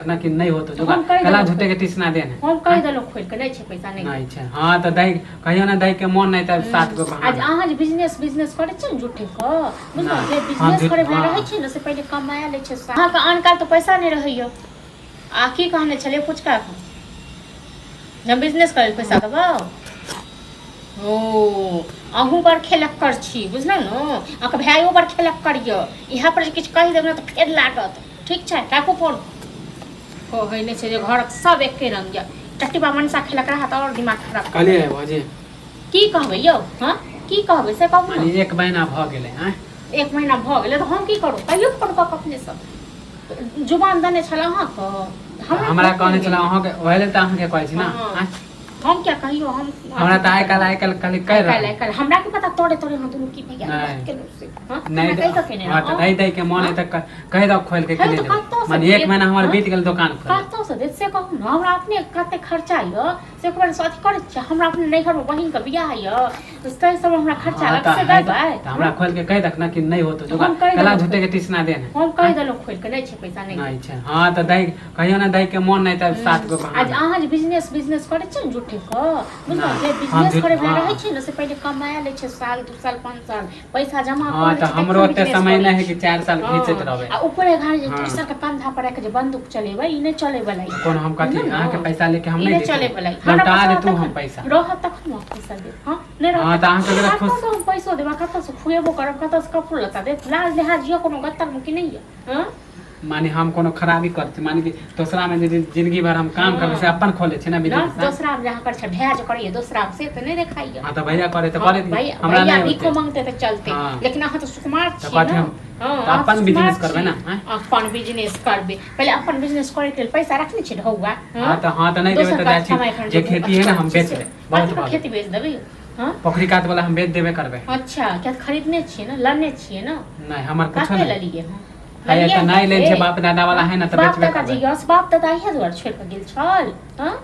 ना कि नहि होतो जोगा हम कहि कला देलहुँ। झूठे के टीसना देन हम कहि देलहुँ खोलि कऽ, नहि छै पैसा, नहि। नहि छै। हाँ तऽ दै कहियो ना दै के मोन नहि तऽ सात गो आज बहाना। अहाँ जे बिजनेस बिजनेस करै छियै ने झूठे के, बुझलहुँ? नहि, जे हम बिजनेस झूठ- करै वला हाँ। रहै छै ने, से पहिले कमाए लै छै। अहाँके आन काल तऽ पैसा नहि रहैया। आ की कहने छलियै फुचका के जे हम बिजनेस करै लए पैसा देबौ? ओ अहूँ बड़ खेलक्कर छी, बुझलहुँ ने? अहाँके भाइयो बड़ खेलक्कर यऽ। इएह पर जे किछु कहि देब ने तऽ फेर लागत। ठीक छै, राखू फोन। कहै नहि छै जे घरक सब एके रंग यऽ। टटिबा मनसा खेलक रहत आओर दिमाग खराब। कहलियै भौजी। की कहबै यौ? हँ, की कहबै से कहू ने। माने एक महीना भऽ गेलै आँय। एक महीना भऽ गेलै तऽ हम की करू? कहियो फोन कऽ कऽ अपनेसँ जुबान देने छल अहाँके। हमरा कहने छल अहाँके, ओहि लेल तऽ अहाँके कहै छी ने। हँ। आँय? हम क्या कहियो हम? हमरा तऽ आइ काल्हि आइ काल्हि कहली कहि काल्हि रहल। आइ काल्हि हमरा की पता तोरे तोरे हम दुनू की भैया नहि। बात केलहुँ से। हँ, नहि। हमरा कहि कऽ केने हँ तऽ रहौ। दै दै के मोन है तऽ कहि दऽ खोलि के हे कि नहि तऽ देबै। कतऽसँ माने एक देब? महीना हमर हँ? बीत गेल दोकान खोलल। कतऽसँ देत से कहू ने। हमरा अपने कते खर्चा यऽ से एक बार अथी करै छियै। हमरा अपने नैहरमे बहिनके बियाह यऽ, ताहि सब हमरा खर्चा हँ अलग तऽ से है देबै? तऽ हमरा खोलि के कहि दक ना कि नहि होतो जोगा हम कहि कला देलहुँ। झूठे के टीसना देन। हम कहि देलहुँ खोलि कऽ, नहि छै पैसा, नहि। नहि छै। हाँ तऽ दै कहियो ना दै के मोन नहि तऽ सात गो आज बहाना। अहाँ जे बिजनेस बिजनेस करै छियै ने झूठे के, बुझलहुँ? नहि, जे हम बिजनेस झूठ- करै वला हाँ। रहै छै ने, से पहिले कमाए लै छै साल, 2 साल, 5 साल, पैसा जमा हाँ कऽ लै तऽ छै, हमरो तखन ओते बिजनेस समय करै नहि है छै। कि 4 साल घीचैत हाँ, रहबै। आ ऊपर घाड़ी जे हाँ। दोसर के कंधा पर राखि जे बंदूक चलेबै, ई नहि चलै वला यऽ। कोनो हम कथी बुझलहुँ ने? अहाँके पैसा लेके हम ई नहि नहि चलै देतू, वला यऽ। हमरा लौटा पास देतू रहत हम तखन- पैसा। रहत तखन ने पैसा देब। हाँ, नहि रहत हाँ तऽ अहाँके जरा खुश कतऽसँ हम पैसो देब आ कतऽसँ खुएबो करब, कतऽसँ कपड़ो लत्ता देब? लाज लिहाज यऽ कोनो गत्तरमे कि नहि यऽ? हाँ? माने हम कोनो खराबी करै छी? माने कि दोसरा मे जे जिंदगी भर हम काम करबै से अपन खोले छी ने ना बिजनेस। दोसरा में जहाँ कर छै भैया जे करैया दोसरा में, से तऽ नहि देखाइया। हाँ तऽ भैया करे तऽ हाँ, करे। भैया हमरा भैया नहि भीखो होतै। मांगते तऽ चलते। हाँ। लेकिन अहाँ तऽ सुकुमार तऽ छियै कथी ने। हम हाँ, तऽ अहाँ अपन सुकुमार बिजनेस करबै छी। ने, आँय? अपन बिजनेस करबै, पहिले अपन बिजनेस करे के लेल पैसा रखने छी ढौआ? हाँ तऽ हाँ तऽ नहि देबै दोसर तऽ काज जाइ छी कमाइ खन जे खेती है ने हम बेच लेब, बहुत कथी के भऽ गेल। खेती बेच देबै? हाँ। पोखरी कात वाला हम बेच देबे करबै। अच्छा, क्या खरीदने छियै ने, लने छियै ने? नहि, हमर कुछो कते नहि ललियै हम? है। ललियै तऽ नहि लै छै, कते? बाप दादा वाला है ने तऽ बाप बेचबे दादा जे करबै। यस बाप दादा इएह दुआरे छोड़ि कऽ गेल छल? हाँ।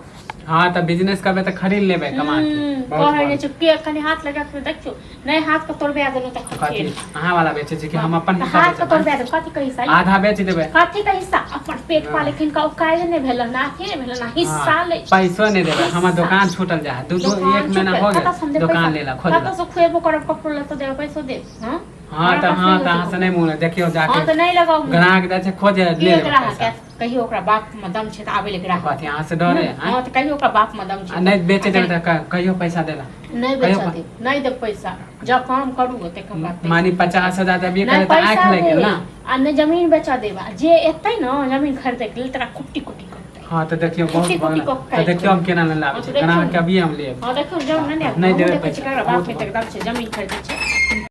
हाँ तऽ बिजनेस करबै तऽ खरीद लेबै कमा के। बहुत कहै भऽ नहि छै के कनि हाथ लगा के देखियौ, नहि हाथ के तोड़बा देलहुँ तखन कथी फेर अहाँ वाला बेचै छी कि हम अपन तऽ हिस्सा हाथ के बेचब? तोड़बा देब। कथी के हिस्सा? आधा बेच देबै। कथी के हिस्सा? अपन पेट हाँ। पाले किनका औकाज नहि भेल ना, अथी नहि भेल ना, हिस्सा हाँ, लै छै। पैसो नहि देबै। हमर हिस्सा। दोकान छूटल जा है, दू दू दोकान एक महीना छूटल, हो कतऽ से हम गेल देब दोकान पैसा? लेला खोजला। कतऽ से खुएबो करब, कपड़ो लत्तो देब, पैसो देब? हाँ। हाँ हमरा तऽ पास हाँ नहि तऽ अहाँ होतै। से नहि मोन है, देखियौ हाँ जाके तऽ नहि लगाउ मुँह। ग्राहक जाइ छै खोजे के ले लेबै ग्राहक पैसा। आयत? कहियो ओकरा बाप में दम छै तऽ आबै ले ग्राहक। कथी अहाँ से डरे? हाँ आँय? तऽ कहियो ओकरा बाप में दम छै। आ नहि बेचे देबै तऽ कहियो पैसा देला। नहि कहियो बेचऽ देब, नहि देब पैसा। जब काम करू तकर बाद पैसा। मानी 50,000 देबिये नहि करे तऽ पैसा आँखि लागि गेल देब ना। आ नहि जमीन बेचऽ देब, आ जे एतै ने जमीन खरीदै के लेल तकरा कुट्टी कुट्टी करतै। हाँ तऽ देखियौ बहुत कुट्टी भऽ कुट्टी गेल। कऽ तऽ काटि देखियौ हम देबै। केना नहि लाबै हाँ छी तऽ देखियौ ग्राहक के ने। अभिये हम लेब। हाँ देखियौ, जब नहि नहि हमहूँ देबै देखै पैसा, छियै ककरा बहुत बाप में भऽ तक दम छै जमीन खरीदै छै।